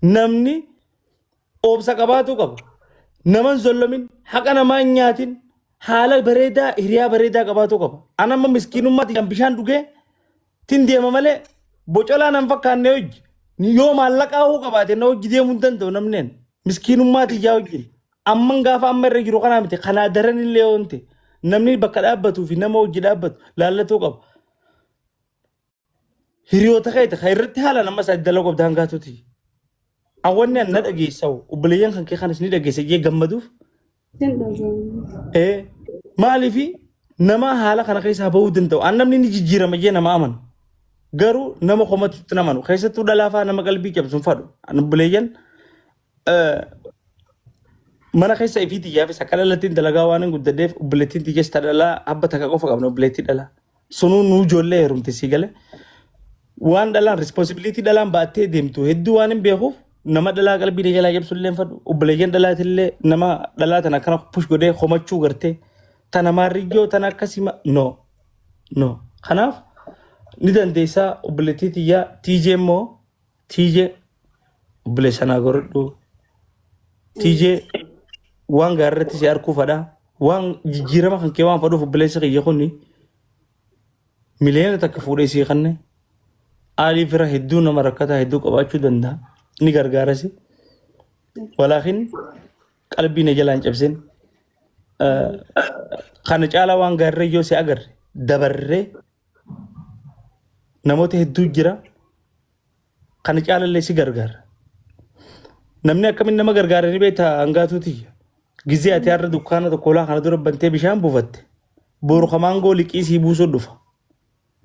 Namni obsa qabaatuu qaba. Nama hin zollomin, haqa namaa hin nyaatin, haala bareedaa, hiriyaa bareedaa qabaatuu qaba. An amma miskiinummaa tiyyaan bishaan dhugee tin deema malee bocolaa nan fakkaanne hojji. Yoo maallaqaa hoo qabaate na hojji deemuu hin danda'u namneen. Miskiinummaa tiyyaa wajjin. Amman gaafa amma irra jiru kanaa miti kanaa daran illee yoo ta'e namni bakka dhaabbatuu fi nama hojii dhaabbatu laallatuu qaba. Hiriyoota keeti kan irratti haala nama isaa dalaguu qabda hangaatuuti. Awwanni an na dhageessawu obboleeyyan kan kee kanas ni dhageessa jee gammaduuf. Ee maaliifi nama haala kana keessaa bahuu danda'u an namni ni jijjiirama jee nama amanu. Garuu nama komatutti hin amanu keessattuu dhalaafaa nama qalbii cabsu hin fadhu. An obboleeyyan mana keessa ifii tiyyaafis akka dhalattiin dalagaa waan hin guddadheef obboleettiin tiyyaas ta dhalaa abba takka qofa qabna obboleettii dhalaa. Sunuu nuu ijoollee heerumte sii gale. Waan dhalaan responsibility dhalaan baattee deemtu hedduu waan hin beekuuf nama dhalaa qalbii na jalaa cabsu illee hin fadhu. Obboleeyyan dhalaatillee nama dhalaa tana akkana push godhee komachuu gartee tana maarriyyoo tana akkasii no no. Kanaaf ni dandeessaa obboleettii tiyyaa TJ immoo TJ obboleessa naa godhadhu. TJ waan gaarii irratti si arguu fadha. Waan jijjiirama kan kee waan fadhuuf obboleessa kiyya kuni 1 miliyoona fuudhee sii kanne aalii fira hedduu nama rakkataa hedduu qabaachuu danda'a. Ni gargaarasi. Walaakin qalbii na jalaan cabsin. Kana caalaa waan gaarree yoo si agarre dabarree namoota hedduu jira. Kana caalallee si gargaara. Namni akkamiin nama gargaara ni beektaa hangaatuuti. Gizee ati har'a dukkaana tokko olaa kana dura bantee bishaan buufatte. Boru kamaangoo liqii sii buusuu dhufa.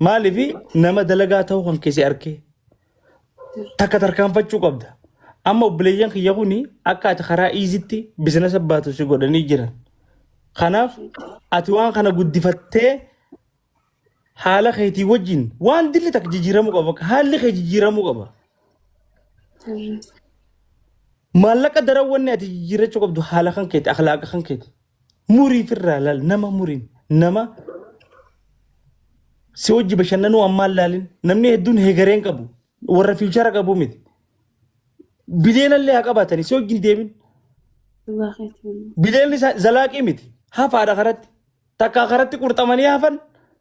Maaliif nama dalagaa ta'uu kan keessi arkee takka tarkaanfachuu qabda. Amma obboleeyyan kiyya kuni akka ati karaa iizitti business baatu si godhanii jiran. Kanaaf ati waan kana guddifattee haala keetii wajjin waan dilli takka jijjiiramuu qaba. Haalli kee jijjiiramuu qaba. Maallaqa daran wanni ati jijjiirrachuu qabdu haala kan keeti, akhlaaqa kan keeti. Murii firraa laal nama muriin nama si wajji bashannanuu ammaan laalin namni hedduun hegareen qabu warra future qabu miti. Bileenallee haa qabaatanii si wajjin deemin. Dhugaa keetii. Bileenni isaa zalaaqii miti. Hafaadha karatti. Takkaa karatti qurxamanii hafan,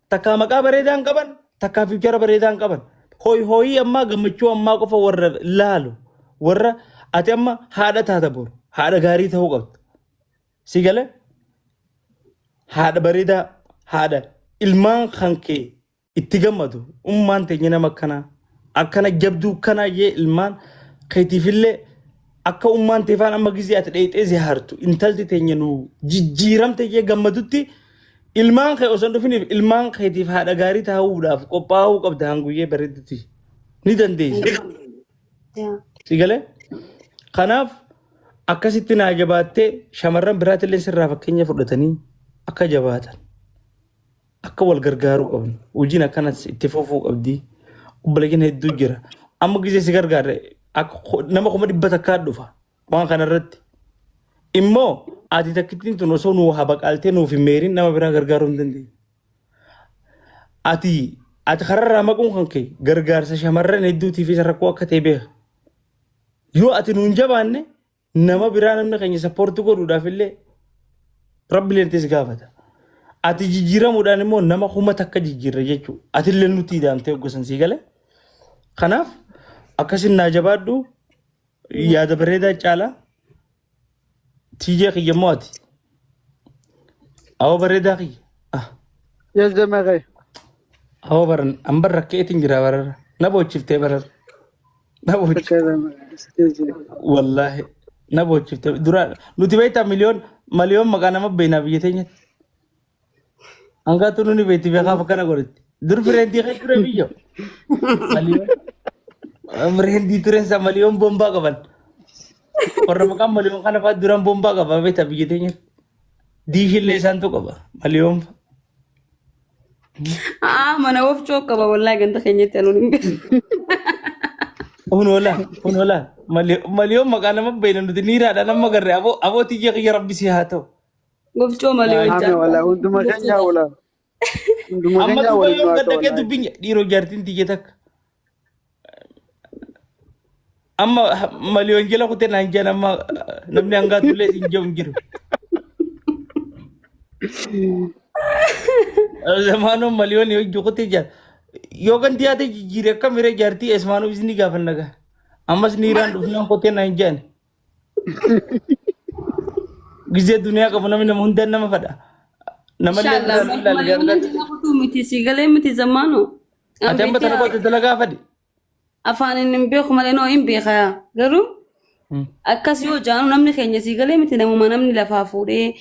takkaa maqaa bareedaa hin qaban, takkaa future bareedaa hin qaban. Hooyi hooyii ammaa gammachuu ammaa qofa warra laalu warra ati amma haadha taata boru haadha gaarii ta'uu qabda. Si galee haadha bareedaa haadha ilmaan kan kee itti gammadu ummaan teenya nama akkanaa akkana jabduu kanaa jee ilmaan keetiifillee akka ummaan teefaan amma gizee ati dheexee ziyaartu intalti teenya nu jijjiiramte jee gammadutti ilmaan kee osoo hin dhufiniif ilmaan keetiif haadha gaarii ta'uudhaaf qophaa'uu qabda hanguyyee bareedduti ni dandeessa. Yaa. Si galee? Kanaaf akkasitti naa jabaattee shamarran biraatillee sirraa fakkeenya fudhatanii akka jabaatan akka wal gargaaruu qabnu hojiin akkanas itti fufuu qabdi obboleeyyan hedduu jira amma gisee si gargaarre akka nama 100,000 dhufa waan kana irratti immoo ati takkittiin tun osoo nuu habaqaaltee nuuf hin meerin nama biraa gargaaruu hin dandeenye. Ati kararraa maquun kan kee gargaarsa shamarran hedduutiifis rakkoo akka ta'e beeka. Yoo ati nuun jabaanne nama biraa namni keenya support godhuudhaaf illee rabbi leentis gaafata. Ati jijjiiramuudhaan immoo nama 1000 jijjiirra jechuudha. Ati illee nuti ida'amtee hoggasan sii gale. Kanaaf akkasin naa jabaadhu yaada bareedaa caalaa. Tiijee kiyya immoo ati. Awwa bareedaa kiyya. Ah, Yes, Jamaqee. Awwa baran an bar rakkeetiin jira barara. Na boochiftee barara. Na boochiftee. Wallaahi na boochiftee. Dura nuti beektaa miliyoon miliyoon maqaa nama beeknaa biyya teenyatti. Hangaatu nuni beekti beekaaf akkana godhatti. Dur friend kee ture biyyo. Maliyoon friend tureen isaa maliyoon bombaa qaban. Warra maqaan maliyoon kana fa'aa duraan bombaa qaba beektaa biyya teenyatti. Diishillee isaantu qaba maliyoon fa'a. Ah, mana wofcoo qaba wallahi ganda keenyatti anuun hin beeku. Hunola hunola maliyoon maqaa nama beekna nuti niiraadhaan amma garree aboo aboo tiyya kiyya rabbi si haa ta'u. Wofcoo malee Ame hojjaa. wala hunduma keenya wala. Hunduma Amma keenya duuba waliin yoon nu haa gad ta'u dhaqee wallaahi. dubbiin dhiiroo jaartiin tiyya takka. Amma maliyoon jala kutee naan jedhan amma namni hangaatullee hin jiru hin jiru. Zamaanoon maliyoon yoo ijji kutee jira. Yoo kan dhiyaate jijjiire akka miree jaartii esmaanuu isin gaafanna gaa. Ammas niiraan dhufnaan kutee naan jedhan. Gizee duniyaa qabu namni nama hundaan nama fadha. Namallee Inshallah biraa ilaali maliyoon gaafadha. jala kutuu miti si galee miti zamaano. Ati amma tana qote dalagaa fadhi. Afaan inni hin beeku malee noo hin beeka garuu akkas yoo jaanu namni keenya sii galee miti namuma namni lafaa fuudhee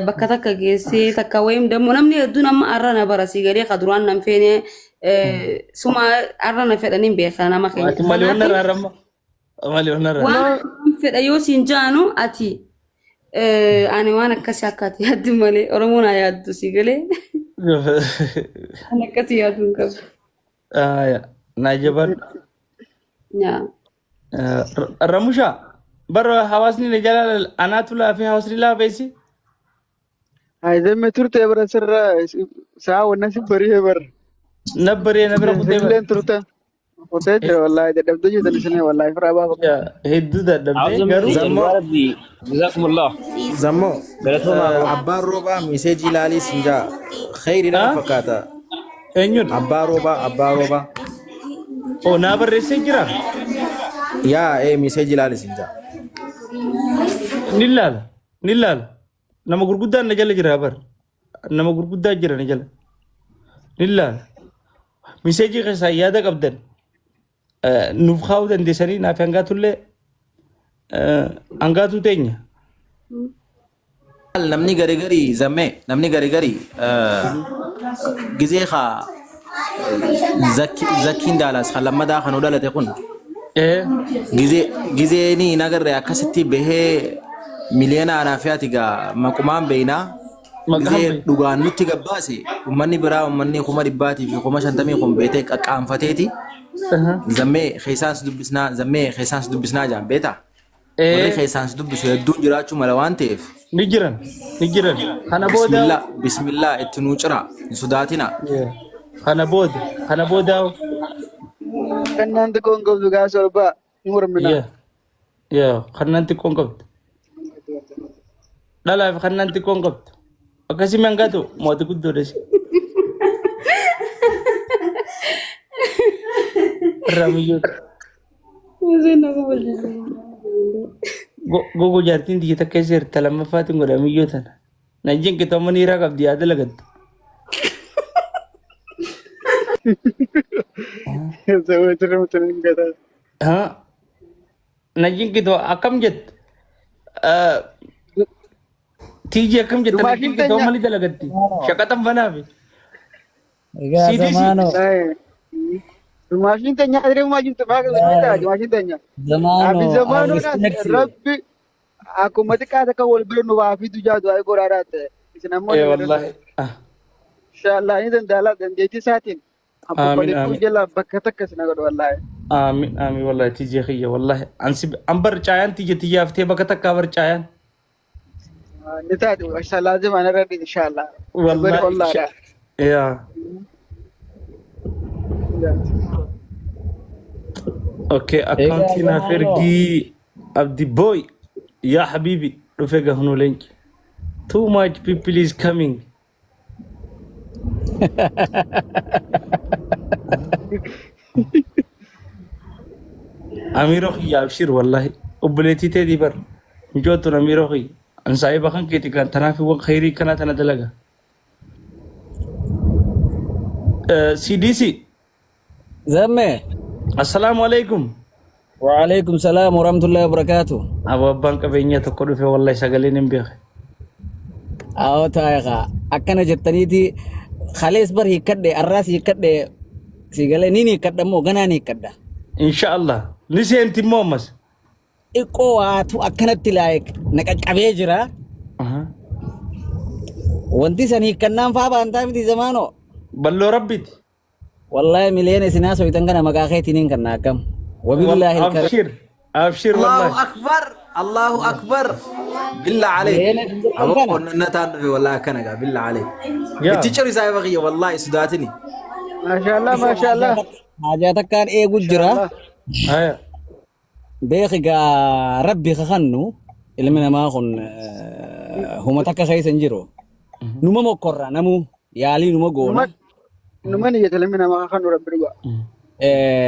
bakka takka geessee takka wayim dammoo namni hedduun amma arra na bara sii galee ka duraan nan feene suma arra na fedhan hin beeka nama keenya. Ati maliyoon Kanaaf narraa ramma. Maliyoon narraa. waan akkaan fedha yoo siin jaanu ati ani waan akkasii akka ati yaaddu malee Oromoon haa yaaddu sii galee ani akkasii yaaddu hin qabu. Naa jabaadhu. Yaa. Ramusha bara hawaasni na jala anaatu laafee hawaasni laafeessi. Ay zamme turte bara sirra saa wanna si bariyee bara. Na baree na bira kutee bara. Isinilleen turte. Kutee jira wallaahi dadhabdee jirtan isinii wallaahi firaa baafa. Hedduu dadhabdee garuu. Zammoo Rabbi jazakumullah zammoo galatoomaa abbaan roobaa miseejii ilaalii sin jaa kheyri nama fakkaata. Eenyuun? Abbaa roobaa abbaa roobaa. Oo naa barreessee jira. Yaa ee miseejii ilaali sin jaa. Ni laala ni laala. Nama gurguddaan na jala jira bar. Nama gurguddaa jira na jala. Ni laala. Miseejii keessaa yaada qabdan nuuf kaa'uu dandeessanii naaf hangaatullee hangaatuu teenya. Namni gari gari zammee namni gari gari gizee kaa zakkiin daalaas kan lammadaa kan dhalate kun gizee gizeeni hin agarre akkasitti bahee miliyoona anaa fi ati gaa maqumaan beeynaa Maqaan gizee beeyna. dhugaan nutti gabbaase ummanni biraa ummanni 500,000 fi 50,000 kun beetee qaqqaanfateeti zammee keessaan si dubbisnaa zammee keessaan si dubbisnaa jaan beetaa. Warri keessaan si dubbisu hedduun jiraachuu mala waan ta'eef Ni jiran ni jiran. Kana booda bismillaa bismillaa itti nuu ciraa hin sodaatinaa. Kana booda kana booda Kannaan xiqqoon qabdu gaasa ol ba'a. Hin mormina. yaa yaa kannaan xiqqoon qabdu. Dhalaa fi kannaan xiqqoon qabdu. Akkasii mangaatu mootii guddoodha si. Irraa miyyoota. Gogo jaartiin tiyya takka isa jirta lammaffaatiin godha miyyoo tana. Nan jinqitu amma niiraa qabdi yaada lagattu. Haa nan jinqitu akkam jette? Tiijii akkam jette? Nan Dumaashin jinqitu teenya. amma ni dalagatti. Shaqaxan banaafi. Egaa CDC. zamaanoo Dumaashin teenya adireemaa jirtu maa qabdu dumaashin teenya. Abi zamaanoo I zamaanoodhaan respect you. rabbi akkuma xiqqaa takka wal bira nu baafii dujaa du'aa godhaadhaa ta'e. Isin ammoo Ee ni wallaahi. Ah, Inshallah ni danda'ala dandeettii isaatiin Aamin abbabaleetuu aamin. jala bakka takka isin godhu wallaahi. Aamin aamin wallaahi tiijee kiyya wallaahi. Ansi an bar caayaan tiyya tiyyaaftee bakka takkaa bar caayaan. Ni taate inshallah laazima ana irra inshallah. Godhi Wallaahi. ollaadha. Yaa. Okay, Egaa akkaawuntii naaf zamaanoo ergii Abdi Boy. Yaa habibi dhufe gahnu leenci. Too much people is coming. Amiiroo kiyya abshir wallahi. Obboleettii teetii bar. Mijootun amiiroo kiyya. An saahiba kan keeti kan tanaaf waan khayrii kanaa tana dalaga. CDC. Zamme. Assalaamu alaikum. Waalaikum salaam warahmatullahi wabarakatuh. Aboo abbaan qabeenyaa tokko dhufe wallahi sagaleen hin beeke. Awoo taayikaa akkana jettaniiti kalees bar hiikkadhe arraas hiikkadhe si galee niin hiikkadha immoo ganaan hiikkadha. Insha Allah. Ni seenti immoo ammas. Xiqqoo waatu akkanatti laayik na qaqqabee jira. Wanti san hiikkannaan faa baantaa miti zamaanoo. Balloo rabbiiti. Wallahi miliyoona isin haasoytan kana maqaa keetiin hin kanna akkam. Wabillaahi ilkarim. Abshir. Abshir Allahu wallahi. akbar Allahu akbar billa alayk Miliyoona isin jettan abo kana. qonnannataan dhufe wallahi akkana gaa billa alayk Yaa. itti ciri saahiba kiyya wallahi sodaatini Maashaallah maashaallah. Haajaa takkaan eegu jira. Maashaallah. Haya. Beeki gaa rabbi kakannu ilmi namaa kun huma takka keessa hin jiru. Numa mokkorra namuu yaalii numa goona. Numa niyyata ilmi namaa kan rabbi dhugaa.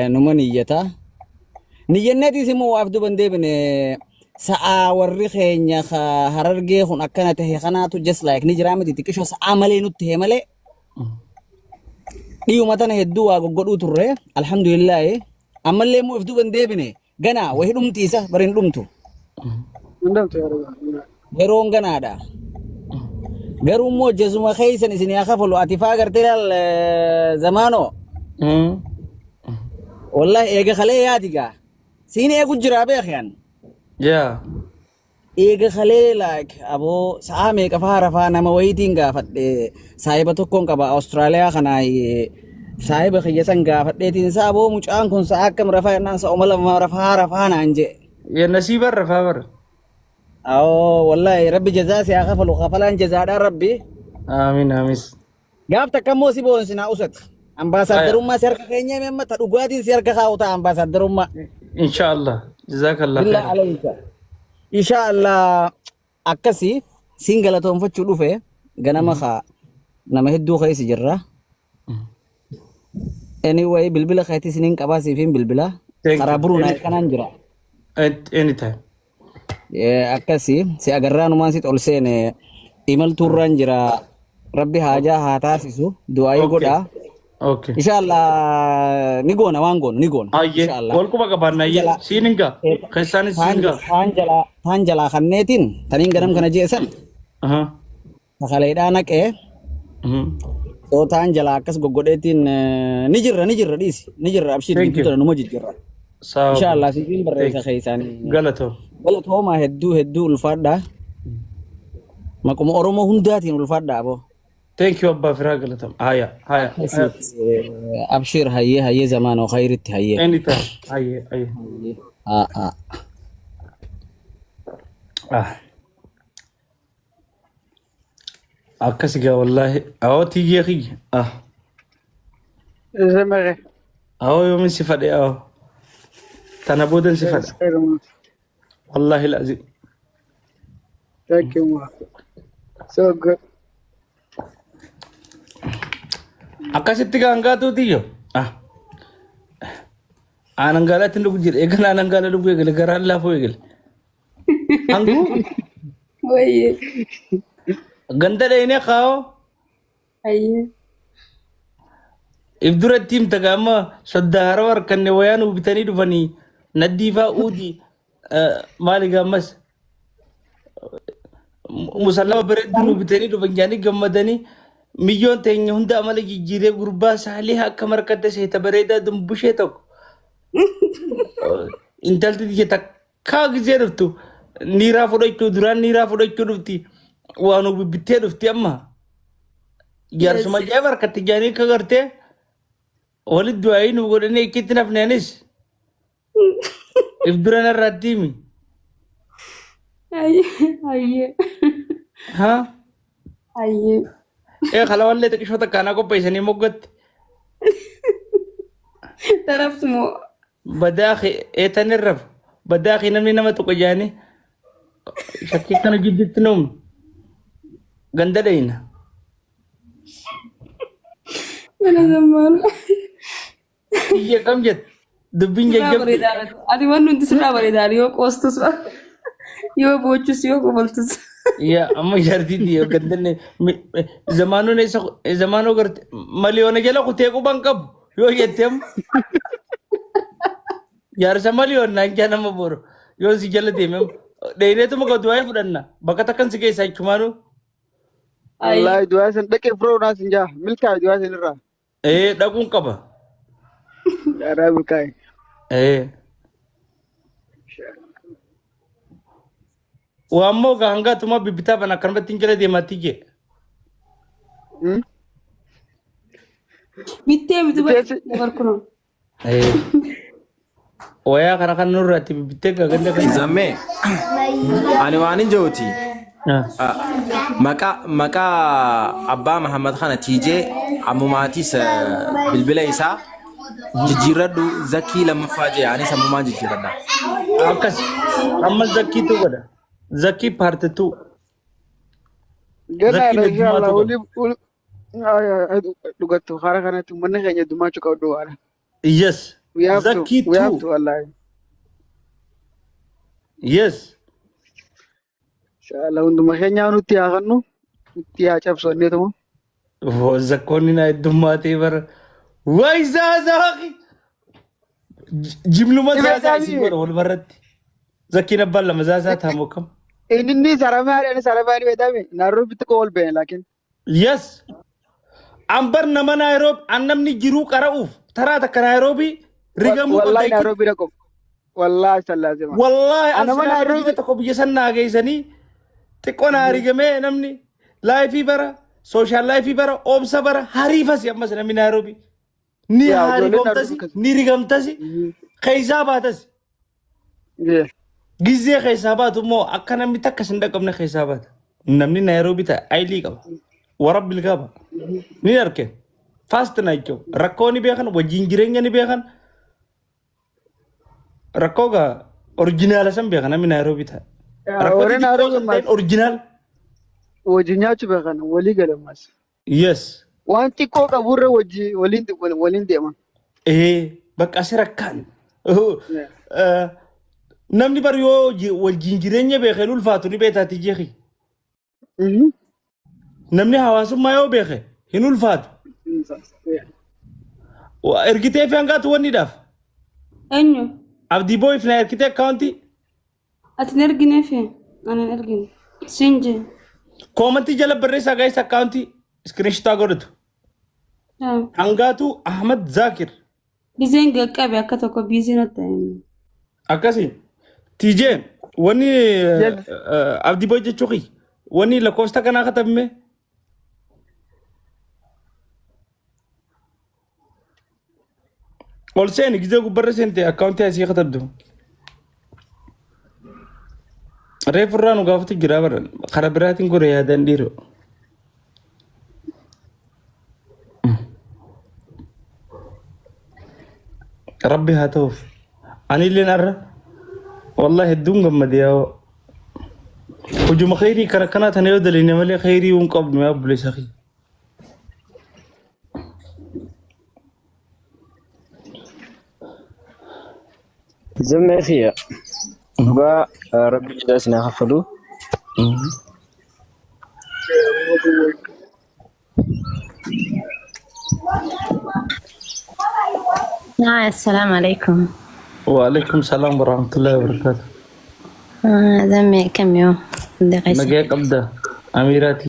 Numa niyyata. Niyyanneetis immoo waaf duban deebine sa'aa warri keenya harargee kun akkana tahe kanaatu just like ni jiraa miti xiqqishoo sa'aa malee nutti tahe malee dhiyuma tana hedduu waa goggodhuu turre alhamdulillaahi ammallee immoo if duban deebine ganaa wahi dhumti isa bari hin dhumtu Hundamtu yaa rabbi. Yeroon ganaadha. Garuu immoo jazuma keessan isin haa kafalu ati faa gartee laal zamaanoo wallahi eega kalee yaadi gaa siin eegu jiraa beekyan Yaa. Eega kalee like aboo sa'aa meeqa faa rafaa nama wayiitiin gaafadhe saahiba tokkoon qaba Awustiraaliyaa kanaa saahiba kiyya san gaafadheetiin sa aboo mucaan kun sa'aa akkam rafaa jennaan sa'uma lama rafaa rafaa naan jee. Ya nasiiba rafaa bara. Awoo wallahi rabbi jazaa si haa kafalu kafalaan jazaadhaan rabbi. Amiin amiin. Gaaf takka immoo si boonsinaa usati. Ambaasaaddarummaa si harka keenya hime amma ta dhugaatiin si harka kaa'u ta'a ambaasaaddarummaa. Inshaallah. Jazakallah Billaa khairan. alayka. Insha Allah akkasi siin galatoonfachuu dhufe ganama kaa nama hedduu keessa jirra. Anyway bilbila keetii siniin qabaa siifin bilbila. Thank Karaa you. Buruunaa kanaan jira. Anytime. Akkasi si agarraanumaan si ol seene imaltuurraan jira. Rabbi haajaa haa taasisu du'aayii godhaa. Okay. Inshallah ni goona waan goonu ni goona. Ayyee. Inshallah. Wal quba qabaanna ayyee. Jala Siin hin gaa. Keessaanis siin taan gaa. taan jalaa taan jalaa kanneetiin taniin ganam kana jeesan Aha. sakaleedhaa naqee soo taan jalaa akkas goggodheetiin ni jirra ni jirra dhiisi ni jirra abshiir Thank gidduu you. tana numa jijjiirra. Sawa. Inshallah siifin barreessa Thank you. keessaanii. Galatoo. Galatoomaa hedduu hedduu ulfaadhaa. Maquma Oromoo hundaatiin ulfaadhaa aboo. Thank you abbaa firaa galatam. Haya haya. Haya. Abshir hayyee hayyee zamaanoo khayritti hayyee. Anytime. Hayyee hayyee. Ah, ah. Ah. Akkas egaa wallaahi. Awoo tiyyee kiyya. Ah. Zamare. Awoo yoomin si fadhe awoo. Tana boodan si fadha. Wallaahi laazim. Thank you, ma. So good. Akkasitti gaangaatuu tiyyo. Ah. Aanan gaalaatti dhugu jira. Eegala aanan gaala dhuguu eegale garaan laafuu eegale. Hanguu Wayyee. ganda dheenee kaa'oo Hayyee. if duratti himta gaama soddaa harawa harkanne wayaan bitanii dhufanii naddii faa uudii maali gaammas musallama bareedduu nu bitanii dhufan jaanii gammadanii miyyoon teenya hunda amala jijjiiree gurbaa saalii akka markatte seeta bareedaa dumbushee tokko intalti tiyya takkaa gisee dhuftu niiraa fudhachuu duraan niiraa fudhachuu dhufti waa nu bibbittee dhufti amma jaarsuma ajaa'iba harkatti jaanii akka gartee walitti du'aayii nu godhanii achitti nafne anis if dura narraatti himi Hayyee. Hayyee. haa Hayyee. ee kalawallee xiqqishoo takkaanaa qopheessanii moggatti Taraftu moo? Badaa eetan irra badaa kee namni nama tuqa jaanii shakkii kana gidduutti nuumne ganda dhayina. Mana zammaan. Iyya kam jette dubbiin Sirraa jajjabdu. bareedaa. Ati wanni hundi sirraa bareedaa yoo qoostus yoo boochus yoo kofaltus. Yaa amma jaartii yoo gandanne zamaanuun isa zamaanuu garte maliyoona jala kutee quban qabu yoo jette amma jaarsa maliyoon naan jaa nama boru yoo si jala deeme dheereetuma ka du'aa fudhanna bakka takkan si keessa achumaanuu. Wallaahi du'aa isin dhaqee firoo naas hin jaa. Milkaa'e du'aa isin irraa. Ee dhaquun qaba. Daaraa milkaa'e. Ee. Waammoo gaa hanga atuma bibbitaa bana akkanumatti hin jala deemaatti jee. Bittee miti Bittee dabar kunoo. Ee. Wayaa kana kan nurraatti bibbittee gaa ganda kana. Zammee ani waan hin jiruuti. Maqaa maqaa abbaa Mahammad kana TJ ammumaatis bilbila isaa Jijjiirradhu Zakii lammaffaa jee anis ammumaan jijjiiradha. Akkas amma zakkiitu godha. Zakkii part 2. Ganaa Zakkiin dha inshallah heddummaatu qaba. wali dhugattu karaa kanatti uummanni keenya heddummachuu qabdu waala. Yes. We have to Zakkii we have 2. to wallahi. Yes. Inshallah hunduma keenyaa nutti haa kennu nutti haa cabsu anneetuma. Zakkoonni na heddummaatee bara. Waay zaazaaqi. Jimluma zaazaa isin godha wal barratti. Zakkiin abbaan lama zaazaa taamu akkam. Inni saramaa inni saramaa ni beekame Nairobi xiqqoo ol ba'e laakiin. Yes. An bar nama Naayiroobi an namni jiruu qara'uuf taraa takka Naayiroobii rigamuu Wallahi qabda. Nairobi dhaqu. Wallahi sallaazima. Wallahi an Anama silaa nama Nairobi biyya tokko biyya san naa geessanii xiqqoo naa rigamee namni life bara social life bara obsa bara hariifasi ammas namni Naayiroobii. Ni yaa ijoolleen Nairobi haariifamtasi akkas. ni rigamtasi keessaa baatasi. Gizee keessaa baatu immoo akka namni takka sin dhaqqabne keessaa baata. Namni Naayiroobii ta'e ayilii qaba. Warabbil qaba. Ni arge. Fast na jechuun rakkoo ni beekan wajjin jireenya ni beekan rakkoo gaa original san beekan namni Naayiroobii ta'e. Rakkoo Warri xixiqqoo Nairobi san ta'in original. wajjin nyaachuu beekan walii galamas. Yes. Waan xiqqoo qaburra wajji waliin waliin deeman. Ee bakka asi rakkaan. Namni bar yoo wajjin jireenya beekee ulfaatu ni beektaati jeeki. Namni hawaasummaa yoo beeke hin ulfaatu. Ergitee fi hangaatu wanniidhaaf. Eenyu? Abdii boo'if na ergitee akkaawuntii. Ati hin ergineefi? Ani hin ergine. Siin jee. Comment jala barreessaa guys akkaawuntii screenshot godhatu. Hangaatu Ahmad Zakir. Bizeen qaqqabe akka tokko busy natti ta'e. Akkasii. TJ wanni Abdii boo'if jechuu kiyya. Wanni lakkoofsa kanaa katabame. Ol seeni gizee gubbarra seente akkaawuntii asii katabdu. Reefu irraa nu gaafatu jira bara karaa biraatiin gore yaadan dhiiroo. Rabbi haa ta'uuf. Ani illeen arra wallahi hedduun gammade yaa hojuma khayrii kana kanaa tana yoo daliine malee khayrii hin qabnu yaa obboleessa kiyya. Zammee kiyya dhugaa rabbi jala isin haa kaffalu. السلام عليكم. وعليكم السلام ورحمة الله وبركاته. زمي كم يوم عندي غيسة. Nagaya qabda Amiiraati.